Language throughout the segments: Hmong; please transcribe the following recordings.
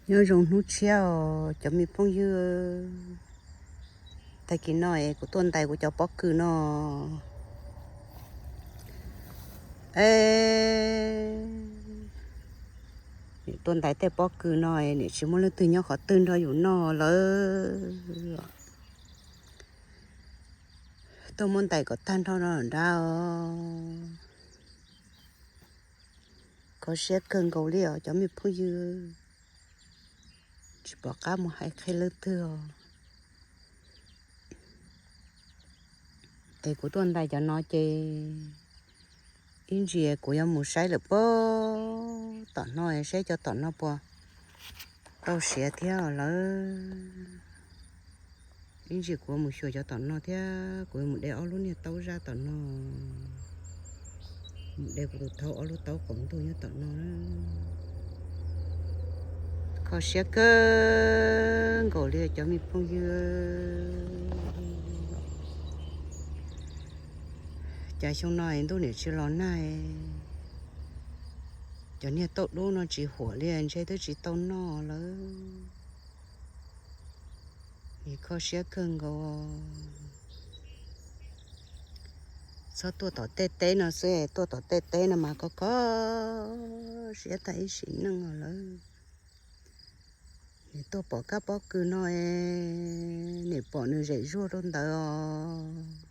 Nyob zoo hnub tshiab os cov me phooj ywg. Tag kis no es kuv tuaj ntais kuv cov pob kws no. Nim tuaj ntais tej pob kws no es nim tsis muaj leej twg nyob qhov twg nrog yus noj lawm. Tuaj muab ntais kom tag nrho no nrad os. Kho siab kawg nkaus li os cov me phooj ywg. Tsis pom qab mus hais qhia leej twg os. Es kuv tuaj ntais cov no ces ib ntsis kuv yuav mus saib lawm puag tom no saib cov tom no puas tau siav thiab lawm. Ib ntsis kuv yuav mus xyuas cov tom no thiab kuv yuav mus de ob lub niag taub zaj tom no, mus de kuv tus thaub ob lub taub qaum ntuj nyob tom no. Kho siab kawg nkaus li cov me phooj ywg. Cas xyoo no es ntuj nim tsis los nag, cov niag tauj dub no tsis huam li ntshe twb tsis tau noj lawm. Nim kho siab kawg nkaus. Txhob tuaj tom tej teb no xwb, tuaj tom tej teb no mas kho kho siab tag ib sim neej os lawm. Nim tuaj pom kab pob kws no es nim pom nws zem zuag rau ntawd os.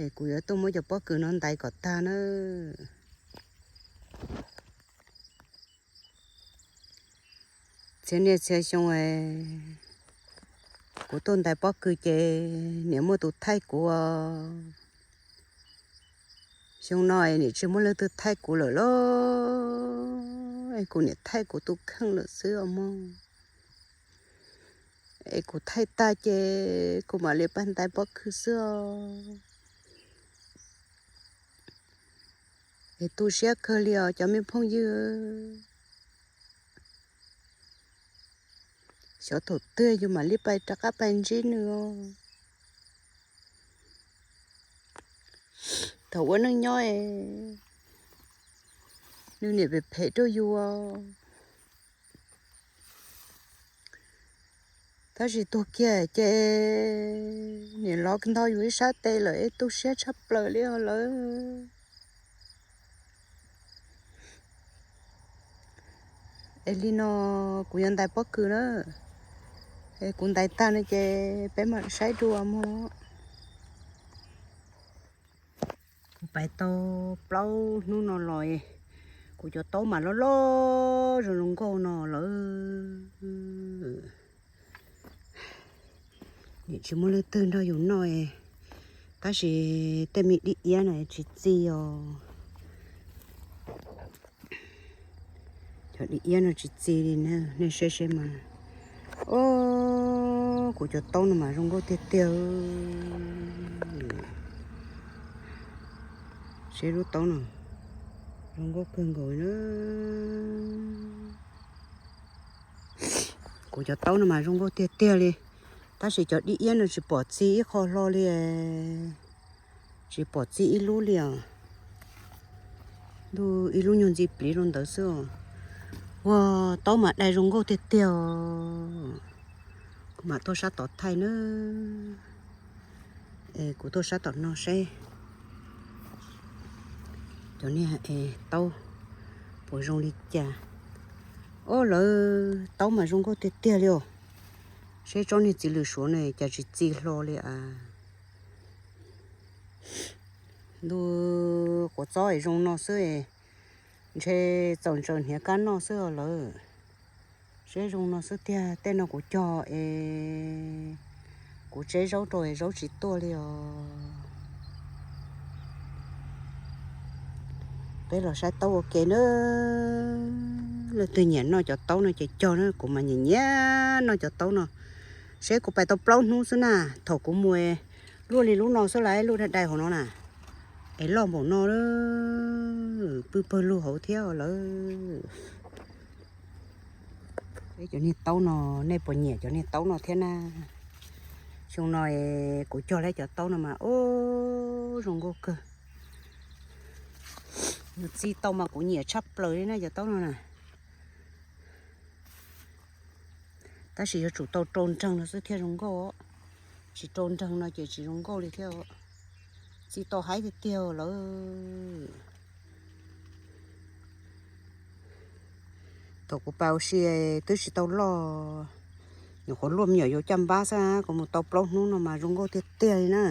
Es kuv yuav tuaj muab cov pob kws no ntais kom tag na. Txhia niaj txhia xyoo es kuv tuaj ntais pob kws ces niam muaj tus thaij kuv os. Xyoo no es niam tsis muaj leej twg thaij kuv lawm lauj, es kuv niam thaij kuv tus kheej lawm xwb os mog. Es kuv thaij tag ces kuv mam li pab ntais pob kws xwb os. Es tu siab kawg li os cov me phooj ywg. Xyov thaum twg yus mam li pais rov qab pais ntsib nws os. Thaum ua neej nyob es nws niam phem phem rau yus, tab sis tuag kiag ces niam lov nto yus ib sab tes lawm es tu siab tshaj plaws li os lawm. Es li no kuv yuav ntais pob kws na, es kuv ntais tag no ces peb mam saib dua mog. Kuv pais tau plaub hnub no los, kuv cov taub mas loj loj zoo zoo nkauj no lawm. Nim tsis muaj leej twg nrog yus noj, tab sis tej me dib iab no tsis txi os. Cov dib iab no tsis txi li, nej saib seb mas. Os, kuv cov taub no mas zoo nkauj tiag tiag. Seb lub taub no zoo nkauj kawg nkaus na. Kuv cov taub no mas zoo nkauj tiag tiag li, tab sis cov dib iab no tsis pom txi ib qho hlo li, tsis pom txi ib lub li os. Ntuj, ib lub nyuag ntxi pliv rau ntawd xwb os. Ua, taub mas dai zoo nkauj tiag tiag os. Kuv mam tuaj sab tod thaij na. Es kuv tuaj sab tom no seb cov niag es taub puas zoo li cas. Os, lawv taub mas zoo nkauj tiag tiag li os. Seb tsob niag txiv lws suav ne cas tsis txi hlo li as. Ntuj, quav txob es zoo no xwb, ntshe txaus ntsaws hniav kab noj xwb os lawm. Seb zoo no xwb tiag, tej no kuv cog es kuv tseb zaub rau es zaub tsis tuaj li os. Peb los saib taub ua ke na. Leej twg nyiam noj cov taub no ces cog na, kuv mas nyiam nyiam noj cov taub no. Seb kuv pais tau plaub hnub xwb na, thaum kuv mus luaj li lub no xwb las, luaj dai dai hauv no na, es loj npaum no, pw pawg lug hauv thiab lawm. Cov niag taub no, nej puas nyiam cov niag taub no thiab na? Xyoo no kuv cog lawm cov taub no mas, ub, zoo nkauj kawg. Yus txi tau mas kuv nyiam tshaj plaws li na cov taub no na. Tab sis yuav tsum tau rau nreeg no xwb thiaj zoo nkauj. Tsis rau nreeg no ces tsis zoo nkauj li thiab. Txi tau haib tiag tiag lawm. Thaum kuv pais ua si twb tsis tau loj, nyuam qhuav luaj me nyuam yaus caj npab xwb, kuv mus tau plaub hnub no mas zoo nkauj tiag tiag li na.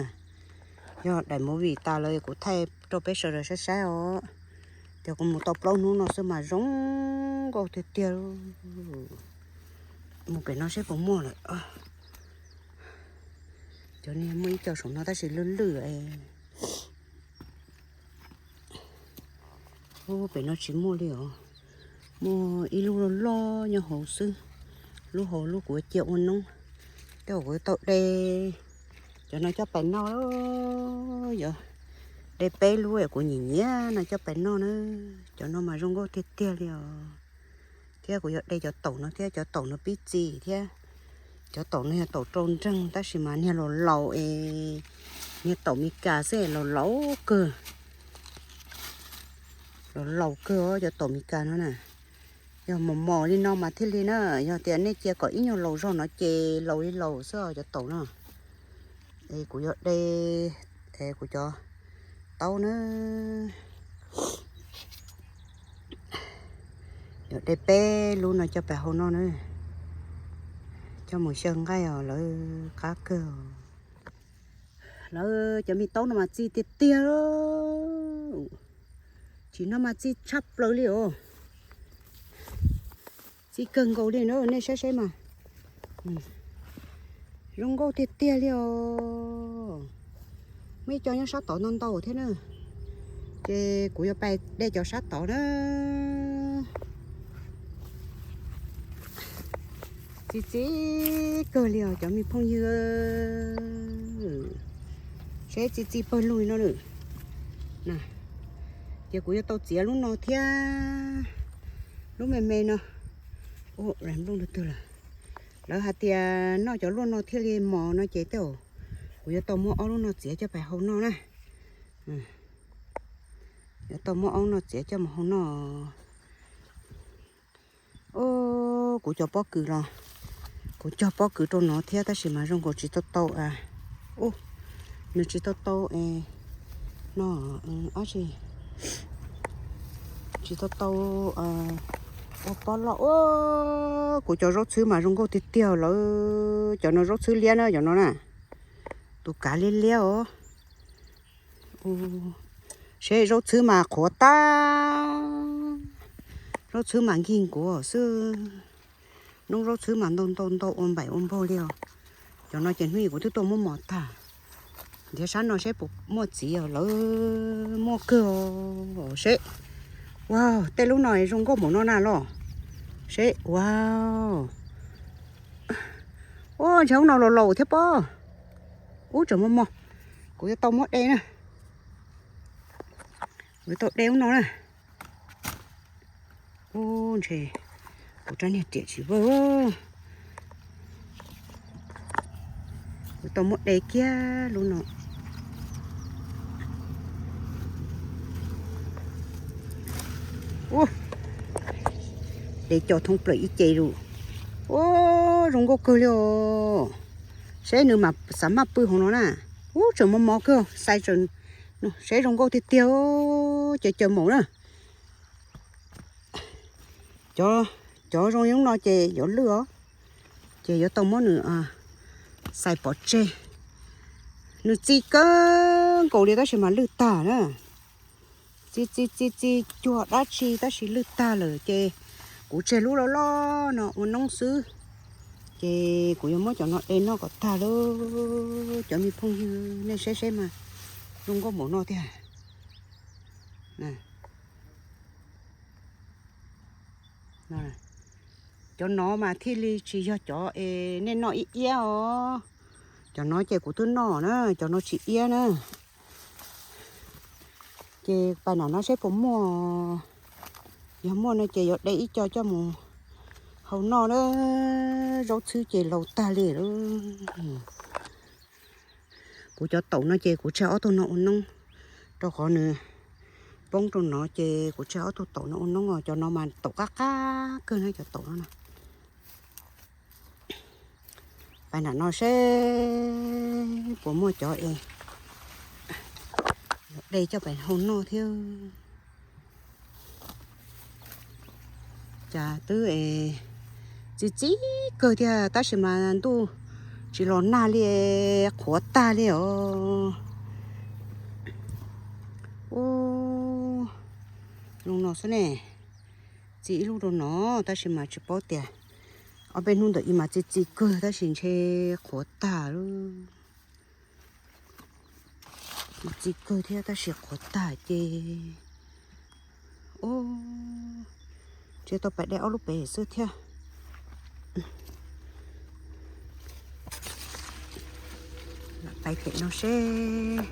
Yog daim movie tas lawm kuv thaij rau peb sawv daws saib saib os. Ces kuv mus tau plaub hnub no xwb mas zoo nkauj tiag tiag. Mus pem no seb puas muaj lawm. Cov niag muaj ib co saum no tab sis lwj lwj. Ub, pem no tsis muaj li os. Muaj ib lub loj loj nyob hauv xwb. Lub hauv lub kuv cia ua noob. Tej zaum kuv tau de cov no coj pais noj. Yog de peb lub kuv nyiam nyiam no coj pais noj na. Cov no mas zoo nkauj tiag tiag li os. Thiab kuv yuav de cov taum no thiab, cov taum no pib txi thiab. Cov taum no yog taum rau nreeg tab sis mas niag laus laus es, niag taum Meskas xwb es laus laus kawg. Laus laus kawg os cov taum Meskas no na. Yog mos mos li no mas thiaj li na, yog tias nej cia kom ib nyuag laus zog no ces laus li laus xwb os cov taum no. Es kuv yuav de, es kuv cov taub na, yuav de peb lub no coj pais hau noj na, coj mus xyaw nqaij os lawv qab kawg. Lawv cov me taub no mas txi tiag tiag. Tsis no mas txi tshaj plaws li os. Txi kawg nkaus li na, nej saib saib mas. Zoo nkauj tiag tiag li os. Muaj ib co nyob sab tod ntau ntau thiab na. Ces kuv yuav pais de cov sab tod na. Txi txi kawg li os cov me phooj ywg. Seb txi txi pawg lug li no na. Ces kuv yuav tau txiav lub no thiab lub me me no. Ua nplooj twg lawm. Lawv hais tias noj cov luaj no thiaj li mos no ces tej zaum kuv yuav tau muab ob lub no txiav coj pais hau noj na. Yuav tau muab ob lub no txiav coj mus hau noj. Ub, kuv cov pob kws los, kuv cog pob kws rau no thiab tab sis mas zoo nkaus tsis tau tau. Ub, nws tsis tau tau es no, ab tsi, tsis tau tau ua pob loj. Ub, kuv cov zaub txhwb mas zoo nkauj tiag tiag lawm. Cov no zaub txhwb liab na, cov no na. Tus kav liab liab os. Seb zaub txhwb mas qhuav tag, zaub txhwb mas nkig nkuav xwb. Noob zaub txhwb mas ntau ntau ntau ua npaim ua npaug li os. Cov no ces hnub ib kuv twb tuaj muab mos tag. Nrhiav sab no seb puas muaj txiv os, lawv muaj kawg os seb. Wow, tej lub no zoo nkauj npaum no na los. Seb, wow. Ub, ntshe ub no laus laus thiab pob. Ub, tseem mos mos. Kuv yuav tau muab de na. Kuv yuav tau de ub no na. Ub, ntshe kuv rab niag riam tsis vawj. Kuv tau muab de kiag lub no. Ub, de co thoob plaws ib ce lus. Ub, zoo nkauj kawg li os. Seb nws mas xav maj pw hauv no na. Ub, tseem mos mos kawg, xais tseem, seb zoo nkauj tiag tiag, caws caws maum na. Cov, cov zoo li no ces yuav lwj os, ces yuav tau muab nws xais pov tseg. Nws txi kawg nkaus li tab sis mas lwj tag na. Txi txi txi txi cuag dab tsi tab sis lwj tag lawm ces kuv tseg lub loj loj no ua noob xwb. Ces kuv yuav muab cov no de noj kom tag lauj. Cov me phooj ywg nej saib saib mas zoo nkauj npaum no tiag. Cov no mas thiaj li tsis yog cov es nej noj ib iab os. Cov no ces kuv twb noj na, cov no tsis iab na. Ces pais nram no seb puas muaj, yog muaj no ces yuav de ib co coj mus hau noj na. Zaub txhwb ces laus tag li lauj. Kuv cov taum no ces kuv tseg ob tug no ua noob, rau qhov nws poob rau no ces kuv tseg ob tug taum no ua noob os. Cov no mas taum qab qab kawg na, cov taum no na. Pais nram no seb puas muaj cov es de coj pais hau noj thiab. Cas twb es txi txiv kawg thiab tab sis mas ntuj tsis los nag li, qhuav tag li os. Ub, zoo no xwb ne. Txi ib lub rau no tab sis mas tsis paub tias ob peb hnub ntawm ib mas txi txi kawg tab sis ntshe qhuav tag lawm. Txi txi kawg thiab tab sis qhuav tag ces, ub, ntshe tau pais de ob lub pem xwb thiab. Lam pais pem no seb.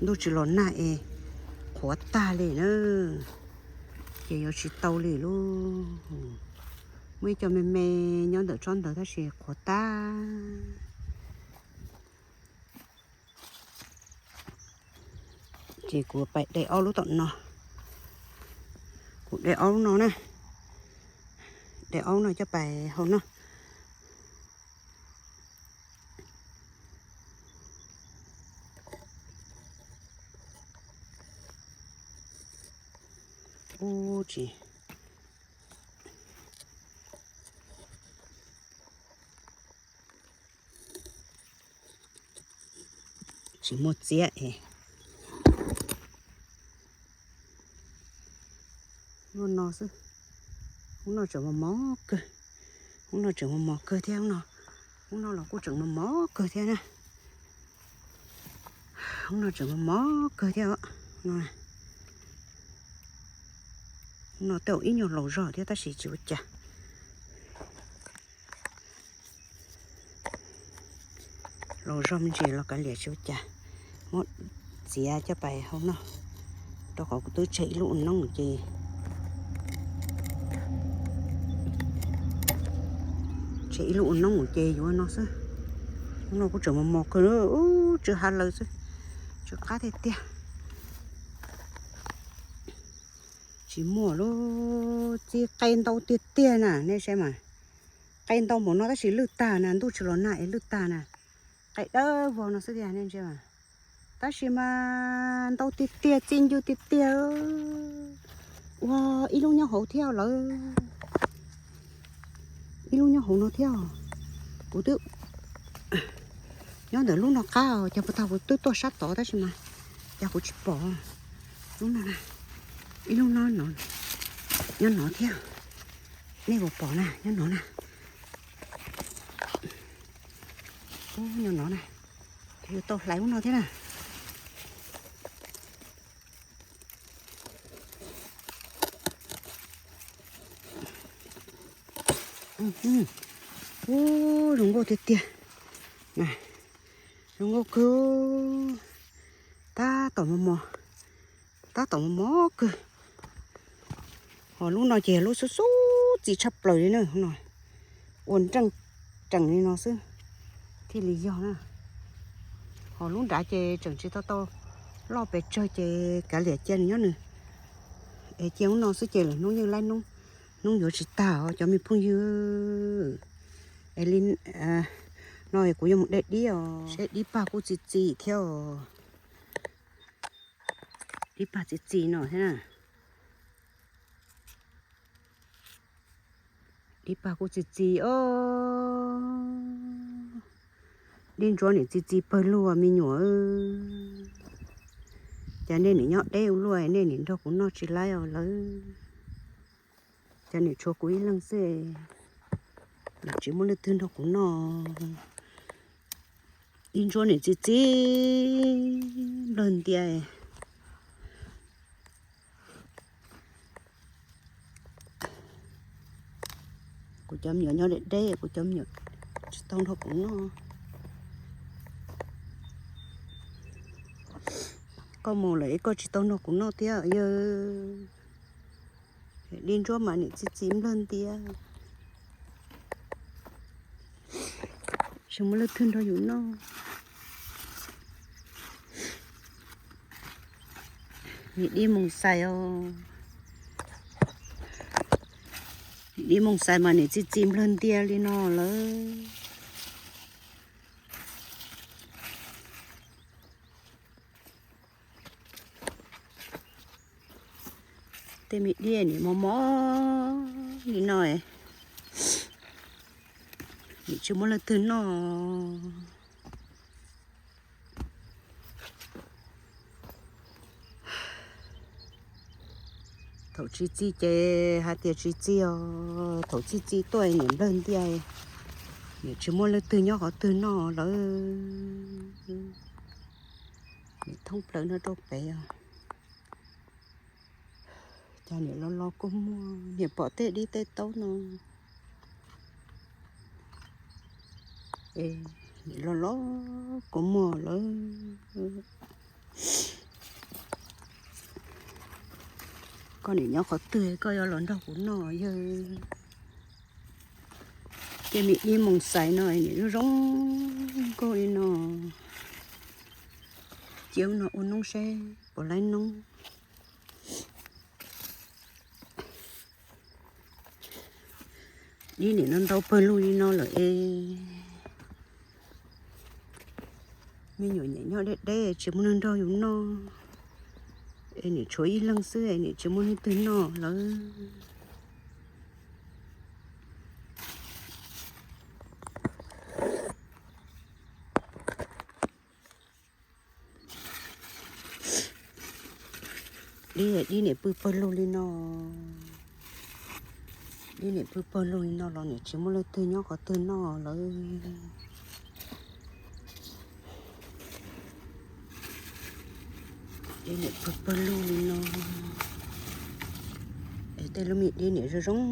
Ntuj tsis los nag es qhuav tag li na, ces yuav tsis tau li lauj. Muaj ib co me me nyob ntawm tsob ntawd tab sis qhuav tag. Ces kuv pais de ob lub tom no. Kuv de ob lub no na. De ob lub no coj pais hau noj. Ub, tsis, tsis muaj txiab es. Lub no xwb. Lub no tseem mos mos kawg. Lub no tseem mos mos kawg thiab no. Lub no los kuj tseem mos mos kawg thiab na. Lub no tseem mos mos kawg thiab os. Lub no tej zaum ib nyuag laus zog thiab tab sis tsis ua cas. Laus zog me ntsis los kav liam tsis ua cas. Muab txiav coj pais hau noj, rau qhov kuv twb tseg ib lub ua noob ces, tseg ib lub ua noob ces yuav no xwb. Lub no kuj tseem mos mos kawg, ub, tsw ha lawm xwb, tsw qab tiag tiag. Tsis muaj lub txiv qe ntau tiag tiag na, nej saib mas. Qe ntau npaum no tab sis lwj tag na, ntuj tsis los nag es lwj tag na. Qe dawb vog no xwb tiag nej ntsia mas. Tab sis mas ntau tiag tiag, txi ncw tiag tiag. Ua, ib lub nyob hauv thiab lawm. Ib lub nyob hauv no thiab. Kuv twb nyob ntawm lub no qab, cas puas tag kuv twb tuaj sab tod tab sis mas cas kuv tsis pom. Lub no na, ib lub no, nyob no thiab. Nej puas pom na, nyob no na. Ub, nyob no na. Ces yuav tau hlais lub no thiab na. Ub, zoo nkauj tiag tiag. Zoo nkauj kawg. Tab tom mos mos, tab tom mos mos kawg. Ho lub no ces lub xub xub txi tshaj plaws li na no. Ua nreej tsees li no xwb thiaj li yog na. Ho lub nrad ces tseem tsis tau tau loj pes tsawg ces kav liam cia nws nyob nws. Es cia lub no xwb ces lwm hnub yeej laib hnub, hnub yuav tsis tag os cov me phooj ywg. Es li no kuv yuav mus de dib os, seb dib pag kuj txi txi thiab os. Dib pag txi txi no thiab na. Dib pag kuj txi txi os. Dib ntsuab nim txi txi pawg lug me nyuam. Cas nej nim nyob deb ua luaj, nej nim nrog kuv noj tsis laib os lawv. Cas nim tshuav kuv ib leeg xwb, tsis muaj leej twg nrog kuv noj. Dib ntsuab nim txi txi nplawg ntias. Kuv cov me nyuam nyob deb deb, kuv cov me nyuam tsis tau nrog kuv noj. Koj mus lawm es koj tsis tau nrog kuv noj thiab yawg. Dib ntsuab mas nim txi txi nplawg ntias. Tsis muaj leej twg nrog yus noj. Nim dib mus xais os. Dib moos xais mas nim txi txi nplawg ntias li no lawm. Tej me dib nim mos mos li no, nim tsis muaj leej twg noj. Thaum tsis txi ces hais tias tsis txi os, thaum txi txi tuaj nim nplawg ntias, nim tsis muaj leej twg nyob qhov twg noj lawm. Nim thoob plaws no rau pem os. Cas nim los los kua muag, nim pom tej dib tej taub no, nim los los kua muag lawm. Koj nim nyob qhov twg koj yuav los nrog kuv noj yawg. Tej me dib moos xais no nim zoo zoo nkauj li no. Cia ub no ua noob seb puas laib noob. Dib nim no ntau pawg lug li no lawm es me nyuam nyuam nyob deb deb tsis muaj neeg nrog yus noj, es nim tshuav ib leeg xwb es nim tsis muaj leej twg noj lawm. Dib, dib nim pw pawg lug li no. Dib nim pw pawg lug li no los nim tsis muaj leej twg nyob qhov twg noj lawm. Dib nim pw pawg lug li no. Es tej lub me dib nim zoo zoo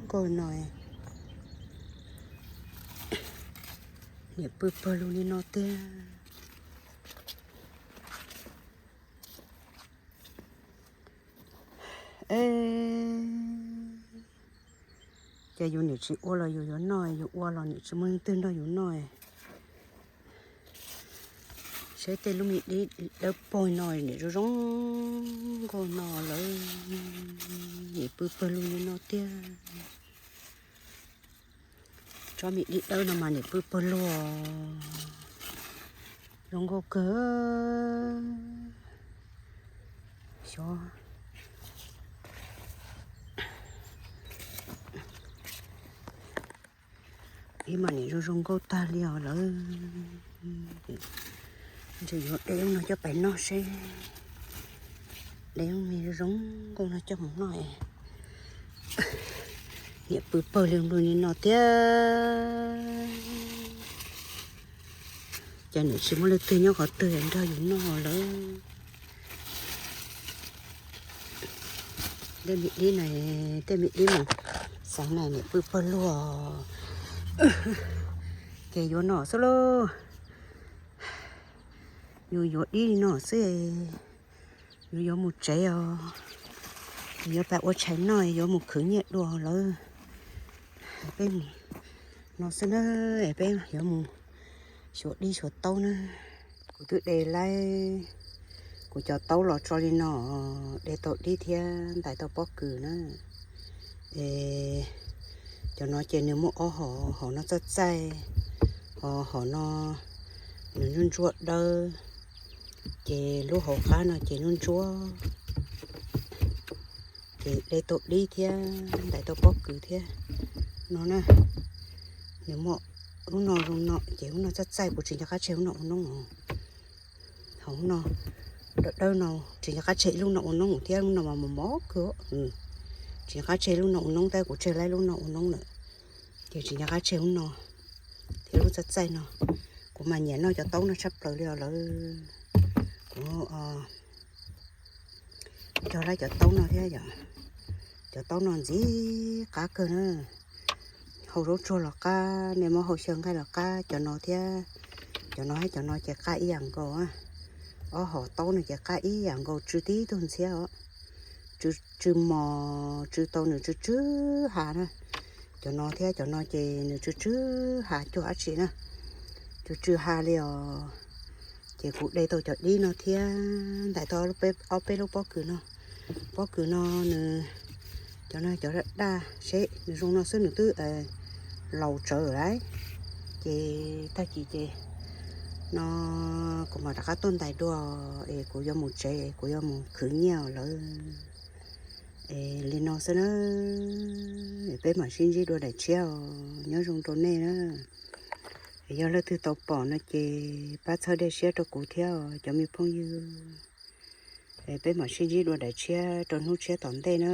nkauj no. Nim pw pawg lug li no tiag. Ces yus nim tsis ua los yus yuav noj, yus ua los nim tsis muaj leej twg nrog yus noj. Saib tej lub me dib dawb paug no nim zoo zoo nkauj no lawm, nim pw pawg lug li no tiag. Tsob me dib dawb no mas nim pw pawg lug, zoo nkauj kawg. Xyov, ib mas nim zoo zoo nkauj tag li os lawm. Ntshe yuav de lub no coj pais noj seb, de lub me zoo zoo nkauj no coj mus noj. Nim pw pawg li nplua li no tiag. Ces nim tsis muaj leej twg nyob qhov twg nrog yus noj lawm. Tej me dib na, tej me dib mas xav na nim pw pawg lug, ces yuav noj xwb lauj. Yus yuav dib li no xwb, yus yuav mus tsev os, yus yuav pab ua tshais noj, yuav mus khwv nyiaj dua lawm. Peb mus no xwb na, peb yuav mus xyuas dib xyuas taub na. Kuv twb de laib kuv cov taub los tso li no, de tau dib thiab ntais tau pob kws na. Es cov no ces nws muaj ob hom, hom no txaij txaij, ho hom no nws ntsuab ntsuab dawb, ces lub hauv qab no ces ntsuab ntsuab, ces de tau dib thiab ntais tau pob kws thiab no na. Nws muaj lub no zoo no ces lub no txaij txaij, kuv tsis nco qab tseg lub no ua noob os. Hauv no dawb dawb no tsis nco qab tseg ib lub no ua noob thiab, lub no mas mos mos kawg. Tsis nco qab tseg lub no ua noob tab kuv tseg laib lub no ua noob lawm, ces tsis nco qab tseg lub no thiab lub txaij txaij no. Kuv mas nyiam noj cov taub no tshaj plaws li os lawm. Kuv cog laib cov taub no thiab yom. Cov taub no ntxim qab kawg na. Hau zaub tsuag los qab, me mob hau xyaw nqaij los qab, cov no thiab. Cov no thiab cov no ces qab ib yam nkaus. Ob hom taub no ces qab ib yam nkaus, tsw tib tug ntxhiab os. Tsw mos, tsw tau nws tsw tsw hav na. Cov no thiab cov no ces nws tsw tsw hav cuag dab tsi na, tsw tsw hav li os. Ces kuv de tau cov dib no thiab ntais tau ob peb lub pob kws no. Pob kws no nws, Cov no cov daj seb nws zoo no xwb nws twb laus tsawv lawm. Ces tag kis ces no kuv mam rov qab tuaj ntais dua, es kuv yuav mus tsev, kuv yuav mus khwv nyiaj lawm. Es li no xwb na, peb mam sib ntsib dua daim tshiab os, nyob zoo rau nej na. Yog leej twg tau pom no ces pab txhawb dej siab rau kuv thiab cov me phooj ywg. Peb mam sib ntsib dua daim tshiab rau hnub tshiab tom ntej na.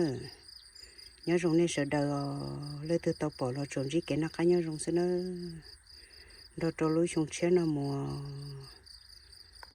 Nyob zoo nej sawv daws os, leej twg tau pom los tsuas ntsib kev noj qab nyob zoo xwb nawb. Nrog rau lub xyoo tshiab no mus.